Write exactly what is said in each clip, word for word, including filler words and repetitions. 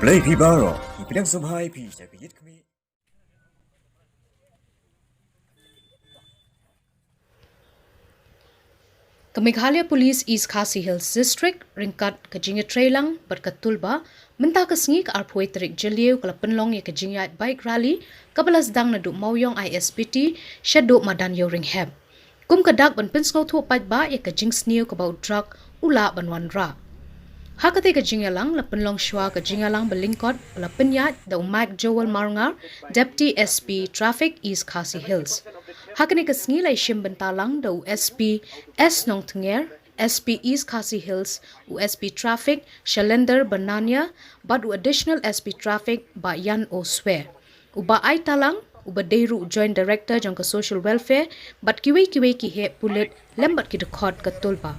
Khublei phi baroh, ngi pdiang sngewbha ïa phi sha ka ïit khmih. Ka Meghalaya Police East Khasi Hills District, ryngkat ka jingïatreilang bad ka Tulba, mynta ka sngi ka arphew tarik Jylliew ka la pynlong ïa ka jingïaid bike rally kaba la sdang naduh Mawiong I S B T shaduh madan Ïewrynghep. Kum ka dak ban pynsngewthuh paidbah ïa ka jingsniew kaba u drug u lah ban wanrah. Ha katei ka jingïalang la pynlong shuwa ka jingïalang ba lyngkot ba la pynïaid da u Mike Joel Marngar, Deputy S P Traffic East Khasi Hills. Ha kane ka sngi la ïashim bynta lang da u S P S Nongthynger, S P East Khasi Hills, u S P Traffic Shalender Banania bad u Additional S P Traffic Bah Yan O Swer. U Bah Ai Talang, uba dei ruh u Joint Director jong ka Social Welfare, bad kiwei kiwei ki heh pulit lem bad ki dkhot ka Tulba.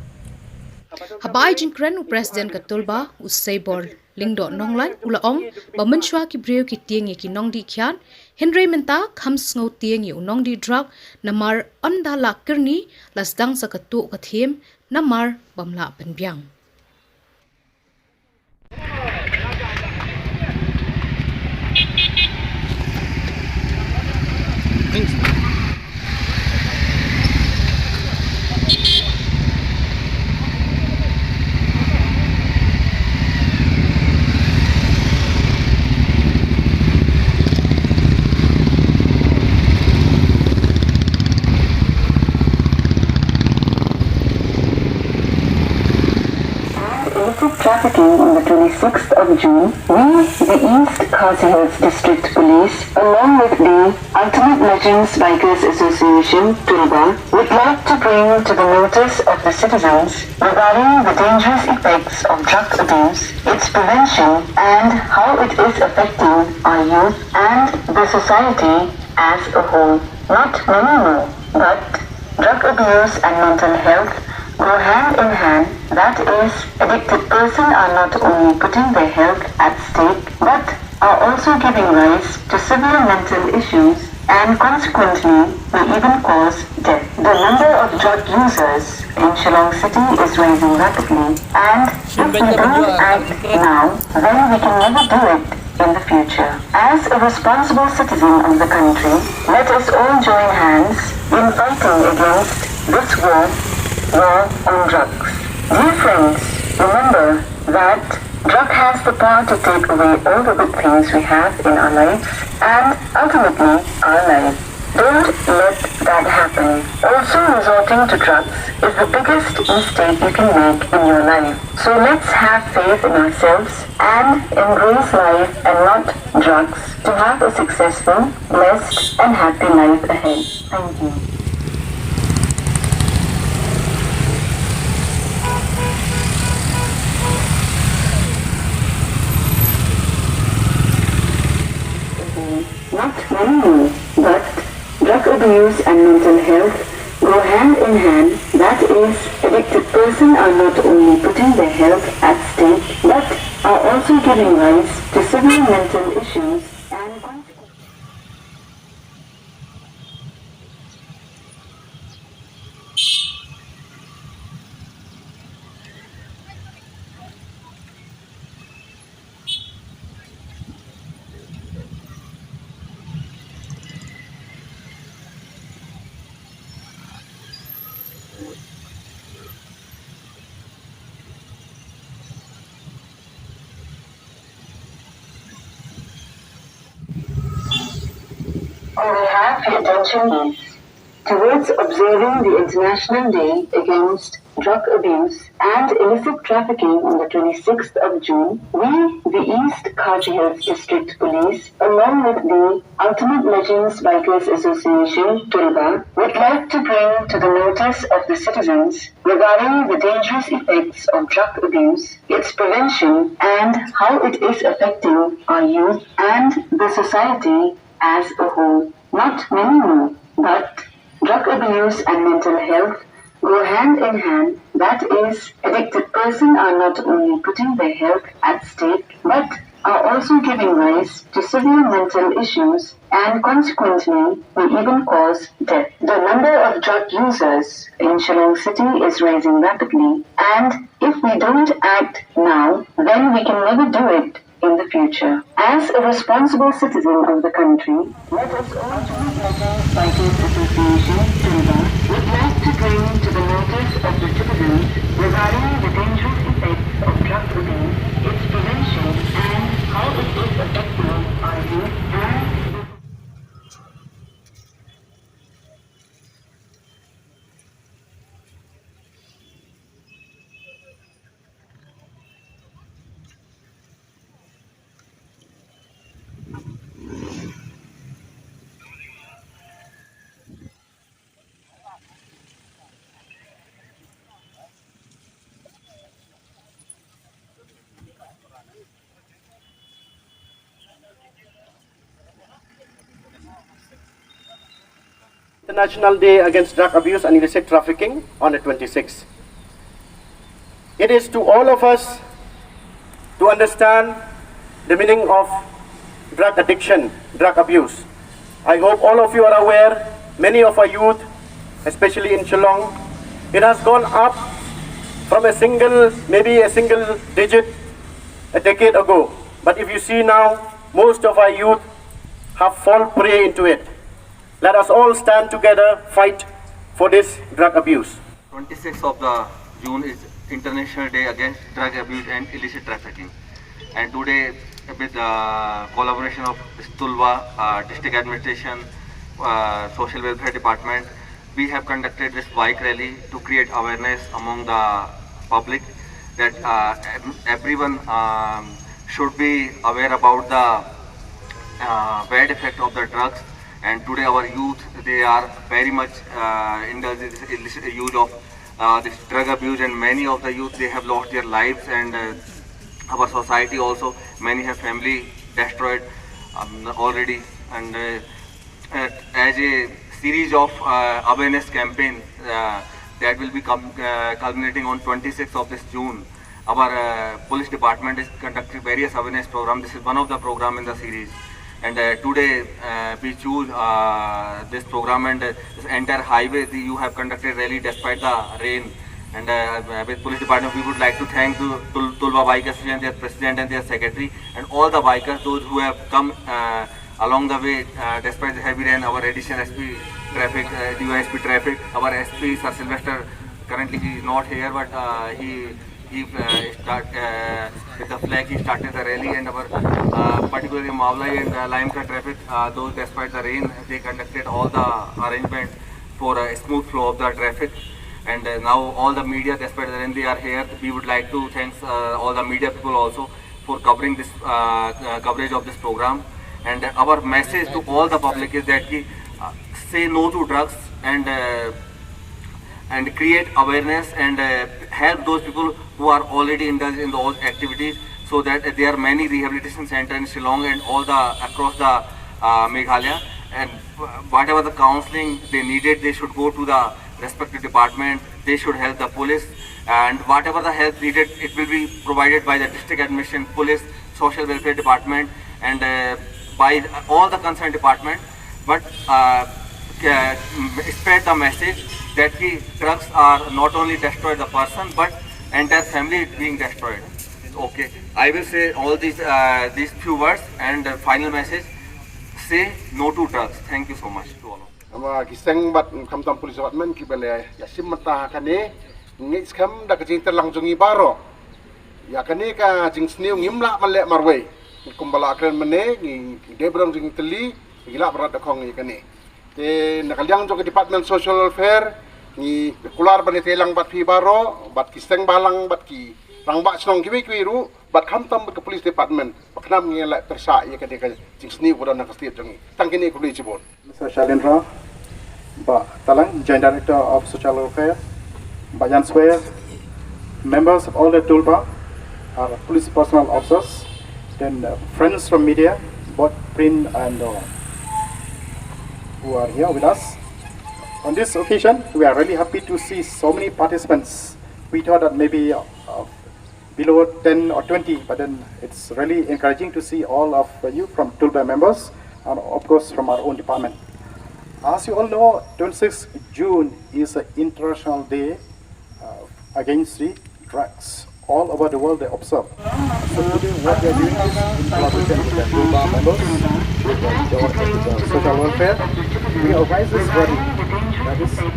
Haba ai jingkren u President ka Tulba, u Seibor Lyngdoh Nonglait, u la ong ba mynshuwa ki briew ki tieng ïa ki nongdih kiad, hynrei mynta kham sngew tieng ïa u nongdih drug, namar ynda la kyrni la sdang sa ka tuh ka thiem, namar bym lah pynbiang. And illicit trafficking on the twenty-sixth of June, we, the East Khasi Hills District Police, along with the Ultimate Legends Bikers Association, Tulba, would like to bring to the notice of the citizens regarding the dangerous effects of drug abuse, its prevention, and how it is affecting our youth and the society as a whole. Not many know, but drug abuse and mental health go hand in hand. That is, addicted persons are not only putting their health at stake, but are also giving rise to severe mental issues and consequently may even cause death. The number of drug users in Shillong City is rising rapidly, and if we don't act now, then we can never do it in the future. As a responsible citizen of the country, let us all join hands in fighting against this war, war on drugs. Dear friends, remember that drug has the power to take away all the good things we have in our lives and ultimately our life. Don't let that happen. Also, resorting to drugs is the biggest mistake you can make in your life. So let's have faith in ourselves and embrace life and not drugs to have a successful, blessed, and happy life ahead. Thank you. Not many know, but drug abuse and mental health go hand in hand. That is, addicted persons are not only putting their health at stake, but are also giving rise to severe mental issues and consequences. May we have your attention, please? Towards observing the International Day Against Drug Abuse and Illicit Trafficking on the twenty-sixth of June, we, the East Khasi Hills District Police, along with the Ultimate Legends Bikers Association, Tulba, would like to bring to the notice of the citizens regarding the dangerous effects of drug abuse, its prevention, and how it is affecting our youth and the society as a whole. Not many know, but drug abuse and mental health go hand in hand. That is, addicted persons are not only putting their health at stake, but are also giving rise to severe mental issues and consequently may even cause death. The number of drug users in Shillong City is rising rapidly, and if we don't act now, then we can never do it in the the future. As a responsible citizen of the country, let us all join Bikers Association, Tulba, would like to bring to the notice of the citizens regarding the dangerous effects of drug abuse, its prevention, and how it is affecting our youth and International Day Against Drug Abuse and Illicit Trafficking on the twenty-sixth. It is to all of us to understand the meaning of drug addiction, drug abuse. I hope all of you are aware, many of our youth, especially in Shillong, it has gone up from a single, maybe a single digit a decade ago. But if you see now, most of our youth have fall prey into it. Let us all stand together, fight for this drug abuse. Twenty-sixth of the June is International Day Against Drug Abuse and Illicit Trafficking. And today, with the collaboration of Tulba uh, District Administration, uh, Social Welfare Department, we have conducted this bike rally to create awareness among the public that uh, ev- everyone um, should be aware about the uh, bad effect of the drugs. And today our youth, they are very much uh, indulged in this illicit use of uh, this drug abuse, and many of the youth, they have lost their lives, and uh, our society also, many have family destroyed um, already. And uh, uh, as a series of uh, awareness campaign uh, that will be com- uh, culminating on twenty-sixth of this June, our uh, police department is conducting various awareness program. This is one of the program in the series. And uh, today uh, we choose uh, this program, and uh, this entire highway, the, you have conducted rally despite the rain. And uh, uh, with police department, we would like to thank to Tul- Tulba Bike Association, their president and their secretary, and all the bikers, those who have come uh, along the way uh, despite the heavy rain. Our additional S P traffic, uh, D Y S P traffic, our S P Sir Sylvester, currently he is not here, but uh, he he uh, start uh, with the flag. He started the rally, and our uh, particularly Mawlai and uh, Lime Ka traffic, uh, though despite the rain, they conducted all the arrangement for a smooth flow of the traffic. And uh, now all the media, despite the rain, they are here. We would like to thanks uh, all the media people also for covering this uh, uh, coverage of this program. And our message to all the public is that ki, uh, say no to drugs and uh, and create awareness and uh, help those people who are already indulged in those activities, so that there are many rehabilitation centers in Shillong and all the across the uh, Meghalaya, and whatever the counseling they needed, they should go to the respective department. They should help the police, and whatever the help needed, it will be provided by the district administration, police, social welfare department, and uh, by all the concerned department. But uh, uh, spread the message that ki drugs are not only destroy the person, but entire family is being destroyed. Okay, I will say all these uh, these few words and uh, final message: say no to drugs. Thank you so much to all of you. Namar ki seng bad khamtam police department kiba la ïashim mynta ha kane, ngi skhem da ka jingtreilang jong ngi baroh, ïa kane ka jingsniew ngim lah ban leh marwei. Kumba la kren mynne, ngi dei ba don jingtreilang, ngi lah ban rat da khong ïa kane. Te na ka liang jong ka Department Social Welfare, ngi kular ban ïatreilang bad phi baroh, bad ki seng bhalang, bad ki rangbah shnong kiwei kiwei ruh, bad khamtam bad ka police department, ba khnang ngi leh pyrshah ïa kane ka jingsniew ba don ha ka state jong ngi. Tang kine, khublei shibun. Mister Shalendra Bah Talang, Joint Director of Social Welfare, Bah Jan Swer, members of all the Tulba, our police personnel officers, then uh, friends from media, both print and uh, who are here with us. On this occasion, we are really happy to see so many participants. We thought that maybe uh, below ten or twenty, but then it's really encouraging to see all of you from Tulba members and of course from our own department. As you all know, twenty-sixth June is an International Day uh, against the drugs. all over the world they observe. So today what we are doing is in collaboration with the Tulba members, with the, with the social welfare, we organize this rally that is to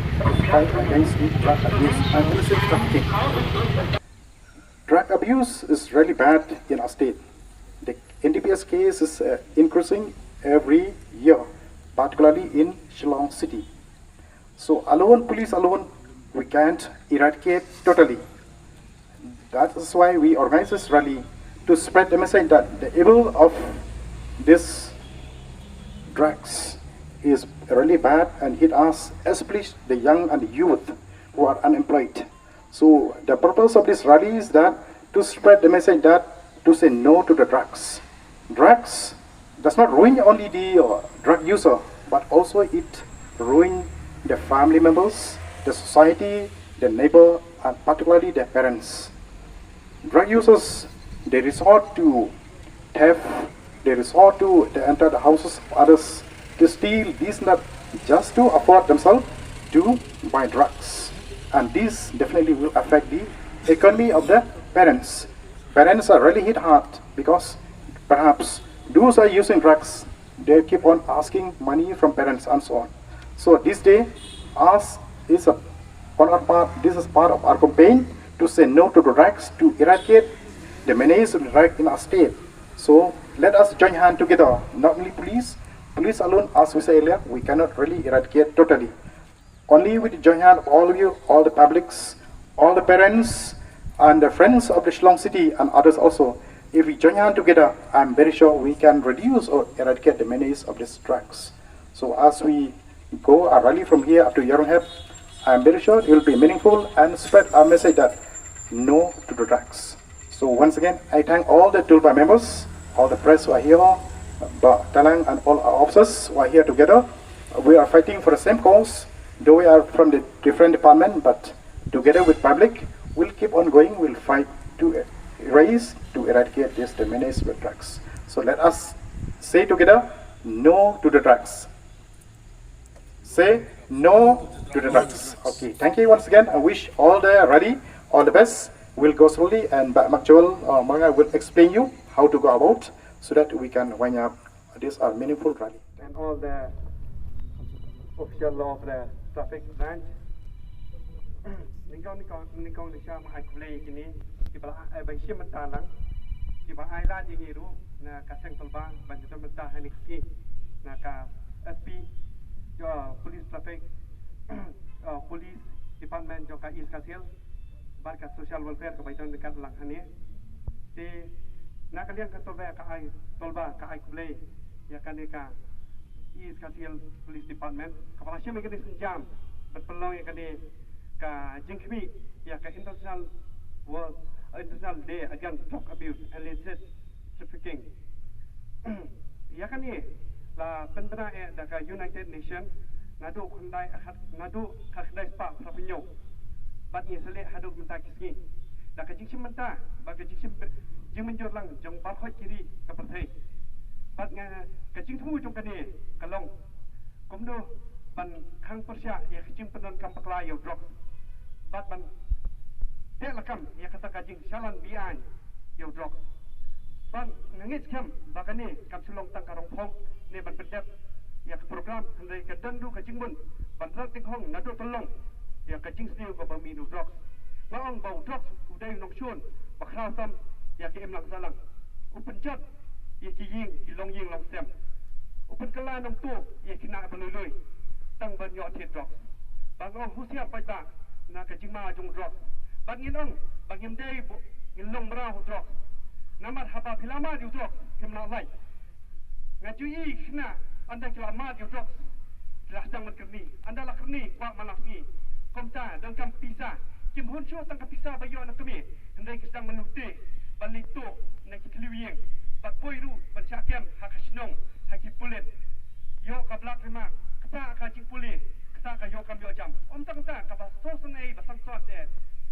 fight against the drug abuse and illicit trafficking. Drug abuse is really bad in our state. The N D P S case is uh, increasing every year, particularly in Shillong city. So alone, police alone, we can't eradicate totally. That is why we organize this rally to spread the message that the evil of this drugs is really bad and hit us, especially the young and the youth who are unemployed. So the purpose of this rally is that to spread the message that to say no to the drugs. Drugs does not ruin only the uh, drug user, but also it ruin the family members, the society, the neighbor, and particularly the parents. Drug users, they resort to theft, they resort to, they enter the houses of others to steal this and that just to afford themselves to buy drugs. And this definitely will affect the economy of the parents. Parents are really hit hard because perhaps those are using drugs, they keep on asking money from parents and so on. So this day, us is a, on our part, this is part of our campaign to say no to the drugs, to eradicate the menace of the drug in our state. So let us join hand together, not only police. Police alone, as we say earlier, we cannot really eradicate totally. Only with the joint hand of all of you, all the publics, all the parents, and the friends of the Shillong city and others also, if we join hand together, I'm very sure we can reduce or eradicate the menace of these drugs. So as we go a rally from here up to Yaranghep, I'm very sure it will be meaningful and spread our message that no to the drugs. So once again, I thank all the Tulba members, all the press who are here, Bah Talang and all our officers who are here together. We are fighting for the same cause, though we are from the different department, but together with public, we'll keep on going, we'll fight to erase, to eradicate this, the menace with drugs. So let us say together, no to the drugs. Say no to the drugs. Okay, thank you once again. I wish all the rally, all the best. We'll go slowly and Bah Makjol uh, Manga will explain you how to go about so that we can wind up this our meaningful rally. And all the official law of the traffic branch. Nyngkong nyngkong nyngkong nyngkong ai khublei ïa kine kiba la ai ba shim bynta lang, kiba ai lad ïa ngi ruh na ka seng Tulba ban ïadon bynta ha kane ka sngi na ka S P, uh, police traffic, uh, police department jong ka East Khasi Hills bad ka social welfare kaba ïadon ryngkat lang hangne. Te na ka liang ka Tulba ka ai, Tulba ka ai khublei ïa kane ka East Khasi Hills Police Department kaba la shim ïa kane ka sienjam ban pynlong ïa kane ka jingkhmih ïa ka International World, uh, International Day Against Drug Abuse and Illicit Trafficking. Ïa kane la pynbna eh da ka United Nation naduh khyndai, naduh ka khyndai spah phra phew hynñiew bad ngi sa leh haduh mynta ki sngi da ka jingshim bynta bad ka jingshim, jingmynjur lang jong baroh ki ri ka pyrthei. Bad nga, ka jingthmu jong kane ka long kumno ban khang pyrshah ïa ka jingpyndonkam bakla ïa u drok bad ban teh lakam ïa kata ka jingshalan beaiñ ïa u drok. Bad nga ngeit skhem ba kane kam shu long tang ka rong phong ne ban pyndep ïa ka program, hynrei ka don ruh ka jingbun ban rat tynghong naduh tyllong ïa ka jingsniew kaba mih na u drok. Nga ong ba u drok u dei u nongshun ba khraw tam ïa ka imlang sahlang. U pynjot ïa ki ïing ki longïing longsem. U pynkylla nongtuh ïa ki khynnah ba lui lui tang ban ïoh thied drok. Ba nga ong husiar paidbah na ka jingma jong u drok. Bad ngin ong ba ngim dei buh ngin long mraw u drok. Namar haba phi la mad ïa u drok phim lah lait. Nga ju ïohi khynnah ynda ki la mad ïa u drok ki la sdang ban kyrni, ynda la kyrni kwah man la sngi. Kumta donkam pisa, kim hun shuh tang ka pisa ba ïoh na kmie, hynrei ki sdang ban lute ban leit tuh na ki thliew ïing bad poi ruh ban shah kem ha ka shnong ha ki pulit. Ïoh ka black remark, kata ka jingpule, kata ka ïoh kam ïoh jam. Ym tang kata, kaba sngewsynei ba sangsot eh,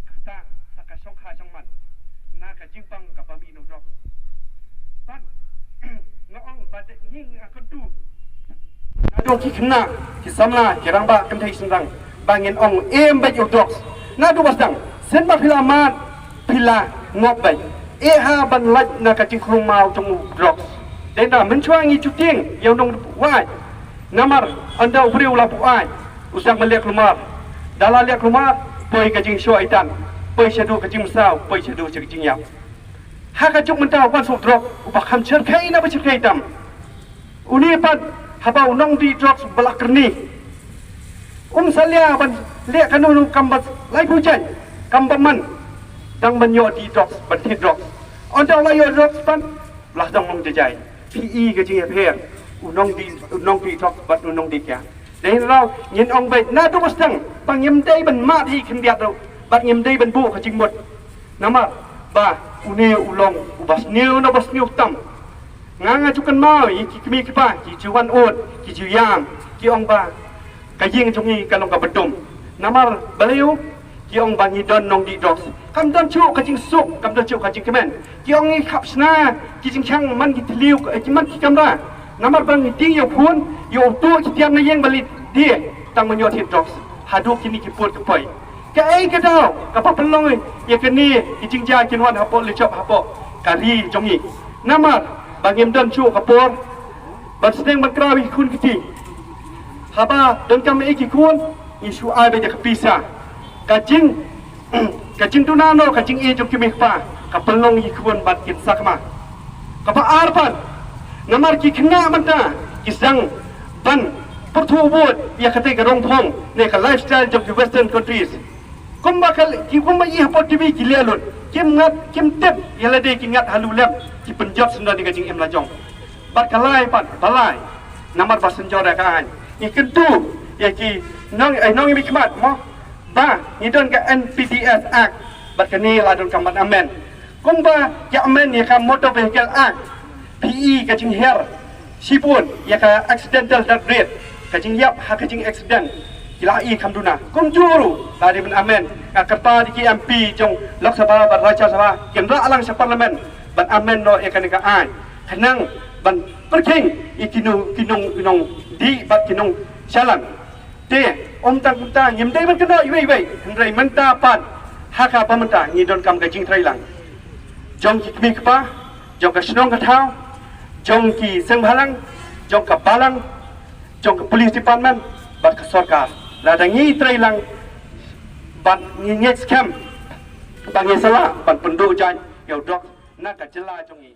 kata sa ka shongkha shongman na ka jingpang kaba mih na u drok. Bad nga ong ba dei ngi nga kyntu naduh ki khynnah, ki samla, ki rangbah kynthei shynrang ba ngin ong em bad ïa u drok. Naduh ba sdang, shen ba phi la mad, phi la Ngop bad eh ha ban lait na ka jingkhrum maw jong u drugs. Dei na mynshwa ngi ju tieng ïa u nongwai. Namar ynda u briew la buaid u sdang ban leh kulmar. Da la leh kulmar, poi ka jingshoh itan, poi shaduh ka jingmynsaw, poi shaduh ka jingïap. Ha ka juk mynta u ban suk drugs u ba kham syrkhei na ba syrkhei tam. Une pat haba u nongdih drugs ba la kyrni, um salia ban leh kano kano kam ba lai phew jaiñ, kam ba man, dang ban ïoh dih drugs, ban thied drugs. Ynda u la ïoh drugs pat, u la dang long jajai. Phi i ka jingïapher u nongdih, u nongdih drugs bad u nongdih kiad. Dei hynrei ngin ong beit naduh ba sdang ba ngim dei ban mad hi khyndiat ruh bad ngim dei ban buh ka jingmut. Namar ba une u long uba sniew na ba sniew tam. Nga nga ju kynmaw ïa ki kmie ki kpa ki ju wan ud, ki ju ïam, ki ong ba ka ïing jong ngi ka long kaba dum. Namar balei? Ki ong ba ngi don nongdih drugs. Kam don shuh ka jingsuk, kam don shuh ka jingkmen. Ki ong ngi khap shna ki jingkhang man ki thliew, eh, ki man ki kamra. Namar ba ngi tieng ïa u phone, ïa uto ki tiar na ïing ba leit die, tang ban ïoh thied drugs. Haduh kine ki pud ka poi. Kaei ka daw kaba pynlong ïa kane ki jingjia kin wan hapoh lejop hapoh ka ri jong ngi? Namar ba ngim don shuh ka por ban sdang ban kraw ïa ki khun kti. Haba donkam ïa ki khun, ngi shu ai beit ïa ka pisa. Ka jing, ka jingduna noh ka jingïeit jong ki kmie kpa ka pynlong ïa ki khun bad kin sakma. Kaba ar pat, namar ki khynnah mynta ki sdang ban pyrthuh bud ïa katei ka rong phong ne ka lifestyle jong ki western countries. Kumba ka, ki kumba i hapoh T V ki leh lut, kim ngat, kim tip ïa lade, ki ngat ha lulem, ki pynjot syndon ïa ka jingim la jong. Bad ka lai pat, ba lai, namar ba synjor ïa ka aiñ. Ngi kyntu ïa ki nong, eh, nongmihkhmat mo, ba ngi don ka N P D S Act, bad kane la donkam ban amend. Kumba ki amend ïa ka Motor Vehicle Act, phi i ka jinghiar shibun ïa ka accidental death rate, ka jingïap ha ka jingaccident, ki la i kham duna. Kumjuh ruh la dei ban amend. Nga kyrpad ïa ki M P jong Lok Sabha bad Rajya Sabha, kin rah lang sha Parliament ban amend noh ïa kane ka aiñ, khnang ban pyrkhing ïa ki nong, ki nong, ki nongdih bad ki nongshalan. Te ym tang kumta, ngim dei ban kynnoh iwei iwei, hynrei mynta pat, ha kaba mynta ngi donkam ka jingtreilang jong ki kmie kpa, jong ka shnong ka thaw, jong ki seng bhalang, jong ka balang, jong ka police department bad ka sorkar. Lada ngi treilang bad ngi ngeit skhem ba ngi sa lah ban pynduh jaiñ ïa u drugs na ka jylla jong ngi.